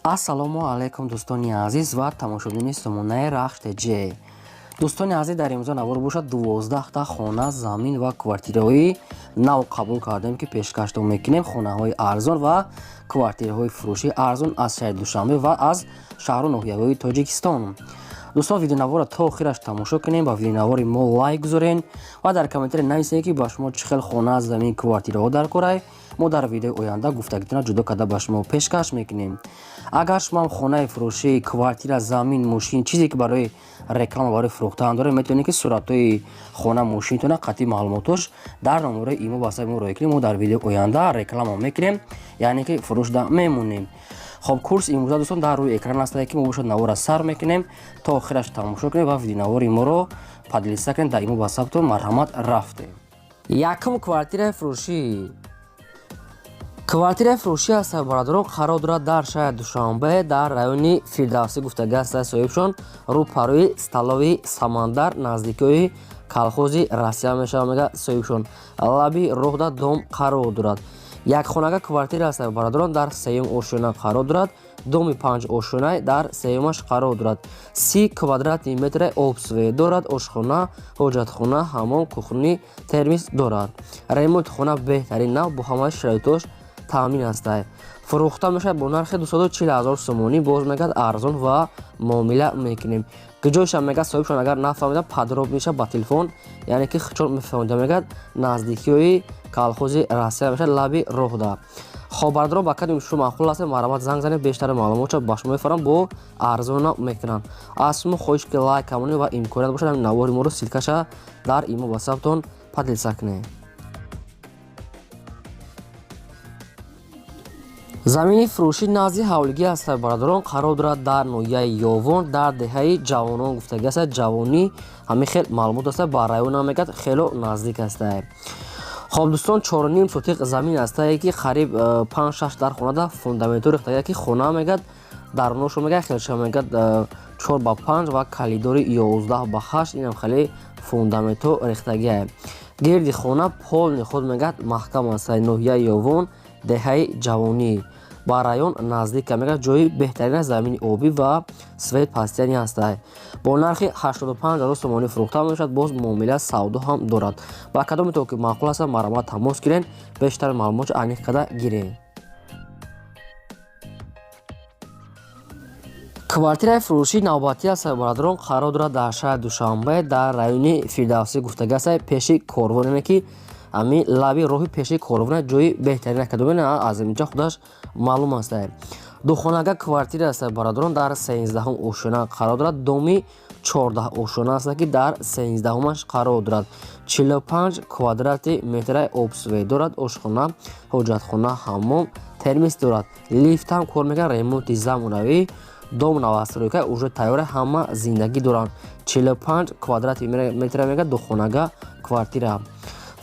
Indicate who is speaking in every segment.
Speaker 1: Ассалому алайкум, дӯстони азиз ва тамошобинони сомонаи Рахш ТЖ. Дӯстони азиз, дар имрӯза навор бошад, 12та хона, замин ва квартираҳои нав қабул кардем, ки пешкаштон мекунем. Хонаҳои арзон ва квартираҳои фурӯшии арзон аз шаҳри Душанбе ва аз шаҳру ноҳияҳои Тоҷикистон. Дӯстон, видеонаворро то охираш тамошо кунем, ба видеонавори мо лайк гузорен ва дар комментария нависед, ки ба шумо чӣ хел хона, замин, квартираҳо дар корай. Мо дар видеои оянда гуфтагитона ҷудо карда ба шумо пешкаш мекунем. Агар шумо ҳам хонаи фурӯшӣ, квартира, замин, мошин, чизе ки барои реклама, барои фурӯхтан доред, метавонед, ки суратҳои хона, мошинтона қатъи маълумотош дар номерои имо ватсапи мо роя кунем. Мо дар видеои оянда реклама мекунем, яъне ки фурӯшда мемонем. Хоб, курс имрӯза, дӯстон, дар рӯи экран астае, ки мо бошад навора сар мекунем, то охираш тамошо кунем ва видеонавори моро поделиться кунем дар имо ватсаптон. Марҳамат, рафтем. Якум квартираи фурӯшӣ. Квартираи фурӯшӣ аст, бародарон, қарор дорад дар шаҳри Душанбе, дар райони Фирдавсӣ гуфтага аст соҳибшон, рӯпарӯи столовый Самандар, наздикиҳои колхози Россия мешавад, мега соҳибшон. Лаби роҳда дом қарор дорад. Якхонага квартира аст, бародарон, дар сеюм ошёна қарор дорад. Доми панҷ ошёнай, дар сеюмаш қарор дорад. 30 квадратный метра обсвет дорад, ошхона, ҳоҷатхона, ҳамом, кухни, термис дорад. Ремонти хона беҳтарин, нав, бо ҳамаи шароитош таъмин ҳастай. Фурӯхта мешавад бо нархи 240 ҳазор сомонӣ. Боз мегӯяд, арзон ва муомила мекунем. Куҷояшам, мегӯяд соҳибшон, агар нафаҳмида, подробныйша ба телефон, яъне ки чон мефаҳмида, мегӯяд, наздикиҳои колхози Россия мешавад, лаби роҳда. Хоб, бародарон, ба кадом шумо маъқул аст, марҳамат, занг занед, бештари маълумотшо ба шумо мефарам, бо арзона мекунанд. Аз шумо хоҳиш, ки лайк камонед ва имконият бошад, ҳамин навори моро ссылкаша дар имо ватсаптон поделиться кунед. Замини фурӯшӣ назди ҳавлигӣ аст, бародарон, қарор дорад дар ноҳияи Ёвон, дар деҳаи Ҷавонон гуфтагӣ аст. Ҷавонӣ, ҳамин хел маълумот аст, ба районам, мегӯяд, хело наздик астае. Хоб, дӯстон, 4,5 сотиқ замин астае, ки қариб 5-6 дар хонада фундаментҳо рехтага, ки хона, мегӯяд, даруношо, мегӯяд, хелша, мегӯяд, 4 ба 5 ва калидори 11 ба 8, инам хеле фундаментҳо рехтагиае. Гирди хона полный худ, мегӯяд, маҳкам аст. Ноҳияи Ёвон, деҳаи Ҷавонӣ, ба район наздика, мегӯяд, ҷои беҳтарина, замини обӣ ва свет постоянный ҳастай. Бо нархи 85 ҳазор сомонӣ фурӯхта мешавад, боз муомила, савдо ҳам дорад. Ба кадометон ки маъқул аст, марҳамат, тамос гирен, бештар маълумотшо аниқ карда гирен. Квартираи фурӯшии навбатӣ аст, бародарон, қарор дорад дар шаҳри Душанбе, дар райони Фирдавсӣ гуфтага аст, пеши корвон, яъне ки ҳамин лаби роҳи пеши корвона, ҷои беҳтарина, кадоме аз инҷа худаш маълум аст. Духонага квартира аст, бародарон, дар 13-ҳум ошёна қарор дорад. Доми 14 ошёна аст, ки дар 13-ҳумаш қарор дорад. 45 квадрати метраи обсвет дорад, ошхона, ҳоҷатхона, ҳаммом, термис дорад, лифт ҳам кор мекунад, ремонти замонавӣ, дом новостройка, уже тайёра, ҳама зиндагӣ доранд. 45 квадрати метра, мегӯяд, духонага квартира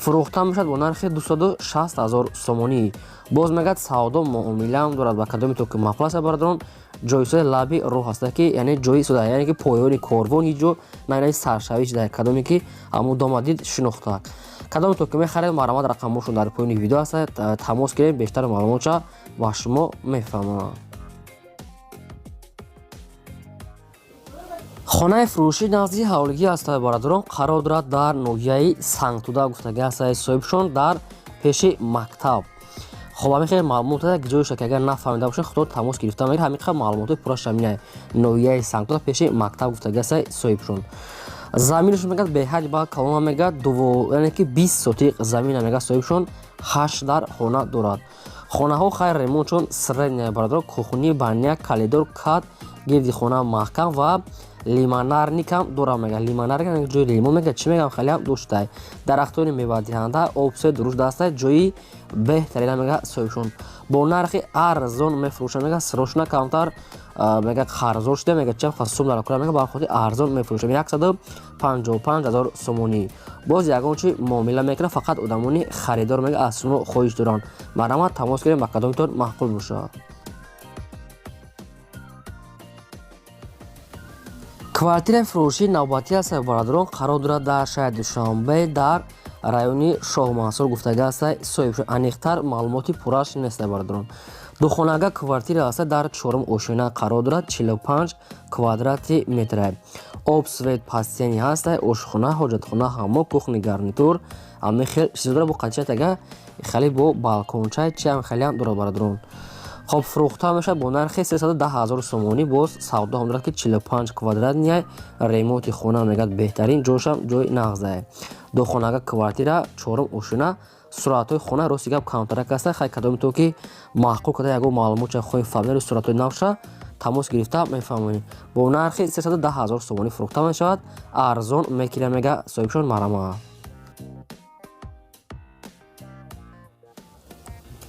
Speaker 1: фурӯхта мешавад бо нархи 260 ҳазор сомонӣ. Боз, мегӯяд, савдо муомилаам дорад. Ба кадоме то ки маъқул аст, бародарон, ҷои сода лаби роҳ аста, ки яъне ҷои сода, яъне ки поёни корвон, ҳеҷ ҷо на саршавӣ шуда, кадоме ки ҳамун дома дид, шинохта. Кадоме то ки мехаред, марҳамат, рақамҳошон дар поёни видео аст, тамос гиред, бештар маълумотша ба шумо мефаҳмонанд. Хонаи фурӯшӣ назди ҳавлигӣ аст, бародарон, қарор дорад дар ноҳияи Сангтуда гуфтагӣ аст соҳибшон, дар пеши мактаб. Хоб, ҳамин хел маълумот аст, ҷоиша ки агар нафаҳмида бошед, худо тамос гирифта мегирад. Ҳамин қадр маълумотҳои пурраш ҳаминае. Ноҳияи Сангтуда, пеши мактаб гуфтагӣ аст соҳибшон. Заминашон, мегӯяд, беҳад ба калона, мегӯяд, яъне ки 20 сотиқ замина, мегӯяд соҳибшон, ҳашт дар хона дорад. Хонаҳо хайр ремонтшон средняя, бародарон, кухни, баня, калидор, кат, гирди хона маҳкам ва лимонарникам дорам, мега. Лимонарник ҷои лимон, мега, чӣ мегам, хелеам доштай. Дарахтони мевадиҳанда, обсе дуруст дастай, ҷои беҳтарина, мега соҳибшон. Бо нархи арзон мефурӯшад, мега, срочно, камтар, мега, қарздор шуда, мега, чанд сум дар кора, мега, ба хотири арзон мефурӯшад, 155 ҳазор сомонӣ. Боз ягон чи муомила мекунад, фақат одамони харидор, мега, аз шумо хоҳиш доранд. Марҳамат, тамос гирем, ба кадомитон маъқул бошад. Квартираи фурӯшии навбатӣ аст, бародарон, қарор дорад дар шаҳри Душанбе, дар райони Шоҳмансур гуфтага аст соҳибшон. Аниқтар маълумоти пурраш нест, бародарон. Духонага квартира аста, дар чорум ошёна қарор дорад, 45 квадрати метра. Об, свет постоянный ҳаста, ошхона, ҳоҷатхона, ҳаммом, кухни гарнитур, ҳамин хел чизо дорад. Бо қачатага хеле бо балконча чиам хелеам дорад, бародарон. Хоб, фурӯхта мешавад бо нархи 310 ҳазор сомонӣ. Боз савдо ҳам дорад, ки 45 квадратния ремонти хона мегӯяд, беҳтарин, ҷошам ҷои нағзае. Духонага квартира, чорум ошёна. Суратҳои хона, рости гап, камтарак аста. Хай, кадоми то ки маъқул карда, ягон маълумотча хоҳем фаҳмида, суратҳои навша тамос гирифта мефаҳмонем. Бо нархи 310 ҳазор сомонӣ фурӯхта мешавад, арзон мекира, мега соҳибшон, марама.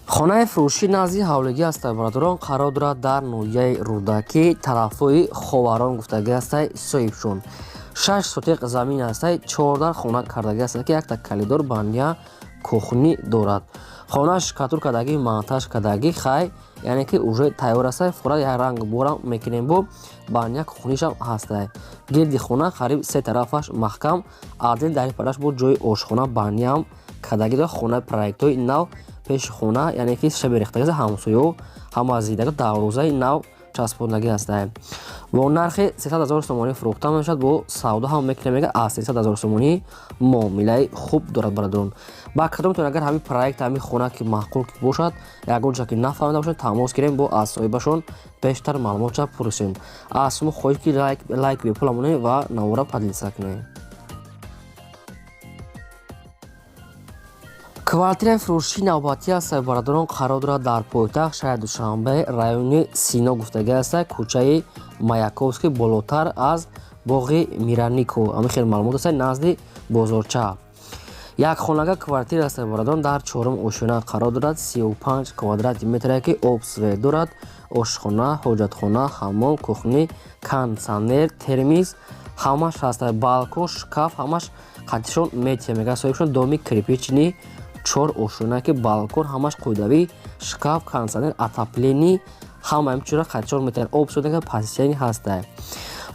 Speaker 1: Хонаи фурӯшӣ назди ҳавлигӣ аста, бародарон, қарор дорад дар ноҳияи Рӯдакӣ, тарафҳои Ховарон гуфтагӣ ҳастай соҳибшон. 6 сотиқ замин ҳастай, 14 хона кардагӣ ҳаста, ки якта калидор, бандия, кухни дорад. Хона штукатур кардагӣ, монтаж кардагӣ, хай, яъне ки уже тайёр ҳастай, фурат як ранг борам мекунем. Бо бандия, кухнишам ҳастай. Гирди хона қариб се тарафаш маҳкам, адил дари параш бо ҷои ошхона, бандиям кардагӣ дорад. Хона проектҳои нав, пеши хона, яъне ки шаби рехтагӣ, ҳамсоё ҳама зидаги, дарвозаи нав часпондагӣ ҳастай. Бо нархи 300 ҳазор сомонӣ фурӯхта мешавад, бо савдо ҳам мекунем, мега аз 300 ҳазор сомонӣ муомилаи хуб дорад, бародарон. Ба кадомтон агар ҳамин проект, ҳамин хона ки маъқул бошад, ягон ча ки нафаҳмида бошад, тамос гирем, бо аз соҳибашон бештар маълумотча пурсем. Аз шумо хоҳиш ки лайк бепула монем ва навора поделиться кунем. Квартираи фурӯшии навбатӣ аст, бародарон, қарор дорад дар пойтахт, шаҳри Душанбе, райони Сино гуфтагӣ аст, кӯчаи Маяковский, болотар аз боғи Миранико, ҳамин хел маълумот аст, назди бозорча. Якхонага квартира аст, бародарон, дар чорум ошёна қарор дорад, 35 квадрати метре, ки об, свет дорад, ошхона, ҳоҷатхона, ҳаммом, кухни, кондитсионер, термис ҳамаш ҳаст, балкон, шкаф ҳамаш қатишон метия, мегӯяд соҳибшон. Доми кирпичный, чор ошёна, ки балкон ҳамаш қоидавӣ, шкаф, кондитсионер, отопление ҳама ҳамчура қатишон метавонад, об шуда постоянный ҳастай.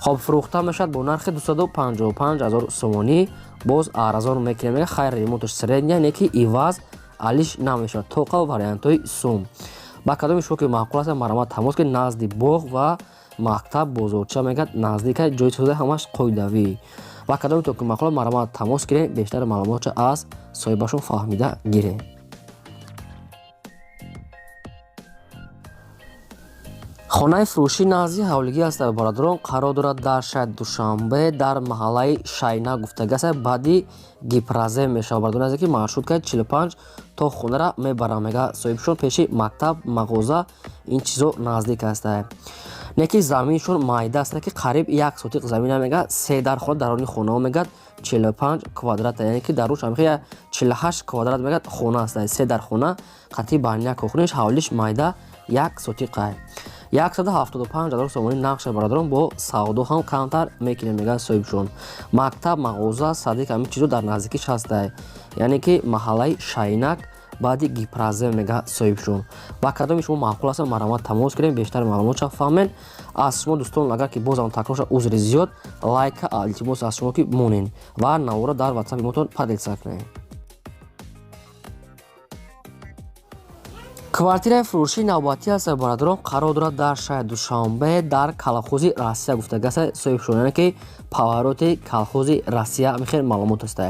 Speaker 1: Хоб, фурӯхта мешавад бо нархи 255 ҳазор сомонӣ. Боз арзон мекунем, мега. Хайр, ремонташ средняя, не ки иваз алиш намешавад, тоқа вариантҳои сум. Ба кадоми шумо ки маъқул аст, марҳамат, тамос ки. Назди боғ ва мактаб, бозорча мегӯяд, наздика, ҷои соза ҳамаш қоидавӣ. Ба кадоми то ки маъқул, марҳамат, тамос гирем, бештар маълумотча аз соҳибашон фаҳмида гирем. Хонаи фурӯшӣ назди ҳавлигӣ аст, бародарон, қарор дорад дар шаҳри Душанбе, дар маҳаллаи Шайна гуфтагӣ аст, баъди Гипразем мешавад, бародарон, азе ки маршрутка 45 то хонара мебарам, мега соҳибшон. Пеши мактаб, мағоза, ин чизо наздик аст. Не ки заминшон майда аст, ки қариб як сотиқ замина, мега, се дар хона дарони хонао, мегӯяд, 45 квадрат, яъне ки дар руш ҳамихе 48 квадрат, мегӯяд, хона аст, се дар хона қатъи баня, кухниш, ҳавлиш майда, як сотиқа. 175 ҳазор сомонӣ нақша, бародарон, бо савдо ҳам камтар мекунем, мегӯяд соҳибшон. Мактаб, мағоза, садик, ҳамин чизо дар наздикиш ҳастай, яъне ки маҳаллаи Шайнак, баъди Гипразем, мега соҳибшон. Ба кадоми шумо маъқул аст, марҳамат, тамос гирем, бештар маълумотша фаҳмед. Аз шумо, дӯстон, агар ки бозам такрор шавад, узри зиёд. Лайка илтимос аз шумо ки монед ва навора дар ватсапи мотон поделиться кунед. Квартираи фурӯшии навбатӣ аст, бародарон, қарор дорад дар шаҳри Душанбе, дар колхози Россия гуфтагӣ аст соҳибшон, яъне ки повороти колхози Россия, ҳамин хел маълумот аст.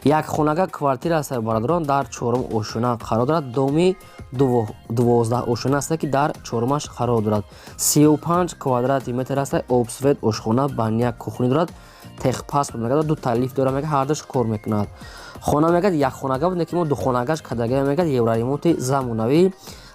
Speaker 1: Як хонага квартира аст, бародарон, дар чорум ошёна қарор дорад, доми 12 ошёна аст, ки дар чорумаш қарор дорад, 35 квадрати метр аст, об, свет, ошхона, баня, кухни дорад, техпаспорт мегӯяд, ду та лифт дорад, мега, ҳардуш кор мекунад. Хона, мегӯяд, якхонага буд, ки мо духонагаш кардагия, мегӯяд, евроремонти замонавӣ,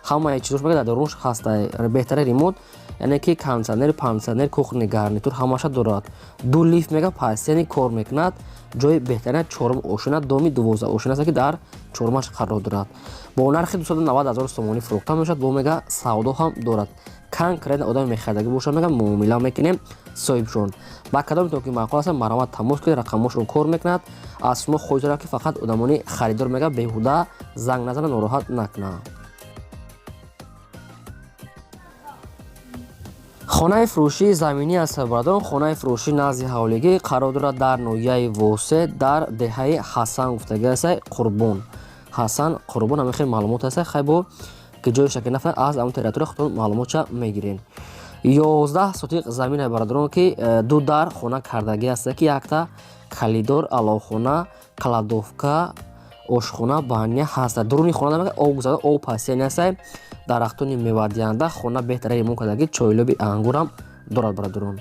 Speaker 1: ҳамаи чизош, мегӯяд, дар дорунш ҳастай, беҳтари ремонт, яъне ки кондитсионер, пансионер, кухни гарнитур ҳамаша дорад, ду лифт, мега, постоянный кор мекунад, ҷои беҳтарина, чорум ошёна, доми 12 ошёна аст, ки дар чорумаш қарор дорад. Бо нархи 290 ҳазор сомонӣ фурӯхта мешавад, бо мега савдо ҳам дорад. Конкретно одаме мехаридагӣ бошад, мега, муомила мекунем соҳибшон. Ба кадометон ки маъқул аст, марҳамат, тамос кунед, рақамҳошон кор мекунад. Аз шумо хоҳиш дорам, ки фақат одамони харидор, мега, беҳуда занг назанад, нороҳат накунад. Хонаи фурӯшии заминӣ аст, бародарон. Хонаи фурӯшӣ назди ҳавлигӣ қарор дорад дар ноҳияи Восе, дар деҳаи Ҳасан гуфтагӣ аст, Қурбон, Ҳасан Қурбон, ҳамин хел маълумот аст. Хай, бо Ки ҷоиша ки нафар аз ҳамон территория худтон маълумотша мегирен. 11 сотиқ замина, бародарон, ки ду дар хона кардагӣ аста, ки якта калидор, аловхона, кладовка, ошхона, баня ҳаста. Дуруни хона об гузарда, об пасия неста, дарахтони мевадиҳанда, хона беҳтара ремонт кардагӣ, чойлоби ангурам дорад, бародарон.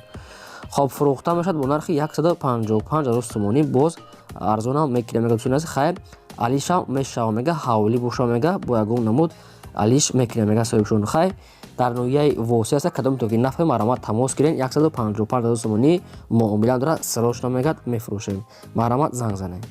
Speaker 1: Хоб, фурӯхта мешавад бо нархи 155 000 сомонӣ, боз арзонам мекунем, мега дӯстони азиз. Хайр, алишам мешава, мега, ҳавлӣ боша, мега, бо ягон намуд алиш мекунем, мега соҳибшон. Хайр, дар ноҳияи Восеъ аста. Кадомто ки нафаҳмед, марҳамат, тамос гирен. 155 000 сомонӣ муомила дорад, срочно, мегӯяд, мефурӯшем. Марҳамат, занг занед.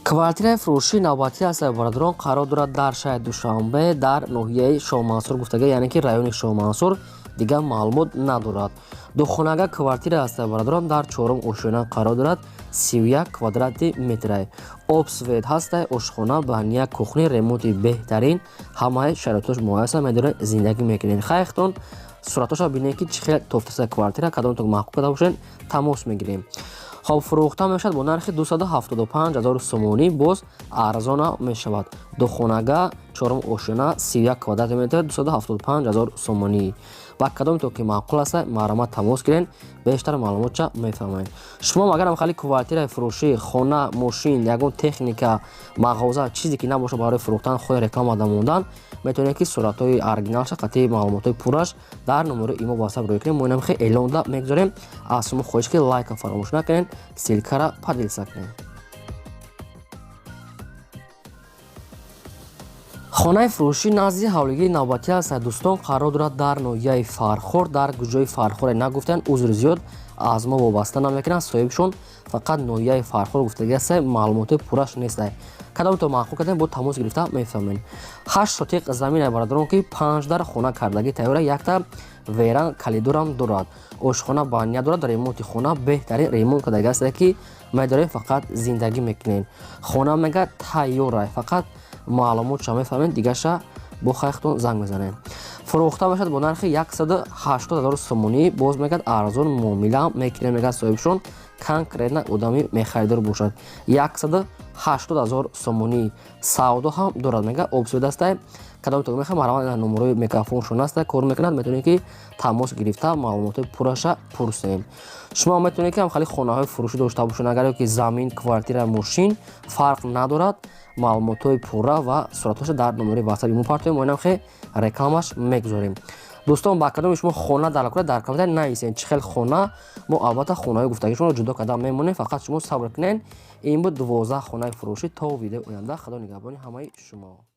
Speaker 1: Квартираи фурӯшии навбатӣ аст, бародарон, қарор дорад дар шаҳри Душанбе, дар ноҳияи Шоҳмансур гуфтага, яъне ки райони Шоҳмансур, дигар маълумот надорад. Духонага квартира аст, бародарон, дар чорум ошёна қарор дорад, 31 квадрати метрай. Об, свет ҳастай, ошхона, баня, кухни, ремонти беҳтарин, ҳамаи шароитош муайян аст, медонед, зиндагӣ мекунед. Хайртон, суратҳоша бинед, ки чӣ хел тофтаста квартира. Кадомтон маъқул карда бошед, тамос мегирем. Хоб, фурӯхта мешавад бо нархи 275 000 сомонӣ, боз арзона мешавад. Духонага, чорум ошёна, 31 квадрати метр, 275 000 сомонӣ. Ба кадомето ки маъқул аст, марҳамат, тамос гирен, бештар маълумотча мефаҳмед. Шумо агар хали квартираи фурӯшӣ, хона, мошин, ягон техника, мағоза, чизе ки набошад, барои фурӯхтан хоҳи, реклама мондан, метавонед, ки суратҳои оригиналша қатъи маълумотҳои пурраш дар номерои имо ватсап рӯй кунед. Мо инам хе эълонда мегузорем. Аз шумо хоҳиш, ки лайка фаромӯш накунед, ссылкара поделиться кунед. Хонаи фурӯшӣ назди ҳавлигии навбатӣ аст, дӯстон, қарор дорад дар ноҳияи Фархор. Дар ҷои Фархоре нагуфтанд, узри зиёд, аз мо вобаста намекунанд, соҳибшон фақат ноҳияи Фархор гуфтагӣ аст, маълумоти пурраш нест. Кадомто маъқул кардем, бо тамос гирифта мефаҳмем. 8 сотиқ замина, бародарон, ки панҷ дар хона кардагӣ тайёра, якта веран, калидорам дорад, ошхона, баня дорад, ремонти хона беҳтарин ремонт кардагӣ аст, ки медорем, фақат зиндагӣ мекунем. Хона, мега, тайёра, фақат маълумотша мефаҳмем, дигаша бо хайхтон занг мезанем. Фурӯхта мешавад бо нархи 180 000 сомонӣ, боз, мегӯяд, арзон муомила мекунем, мегӯяд соҳибшон, конкретно одами мехаридор бошад. 180 000 сомонӣ, савдо ҳам дорад, мега, об, свет астай. Кадом то мехоҳам, марҳамат, номерои мегафоншон аста, кор мекунад, метавонед, ки тамос гирифта маълумотҳои пурраша пурсем. Шумо метавонед, ки ҳам хали хонаҳои фурӯшӣ дошта бошед, агар ки замин, квартира, мошин, фарқ надорад, маълумотҳои пурра ва суратҳоша дар номери ватсап мо партоем, мо инам хе рекламаш мегузорем. Дӯстон, ба кадоми шумо хона дар кунад, дар комментария нависед, чӣ хел хона. Мо албатта хонаҳои гуфтагии шуморо ҷудо карда мемонем, фақат шумо сабр кунед. Ин буд 12 хонаи фурӯшӣ. То видеои оянда, Худо нигаҳбони ҳамаи шумо.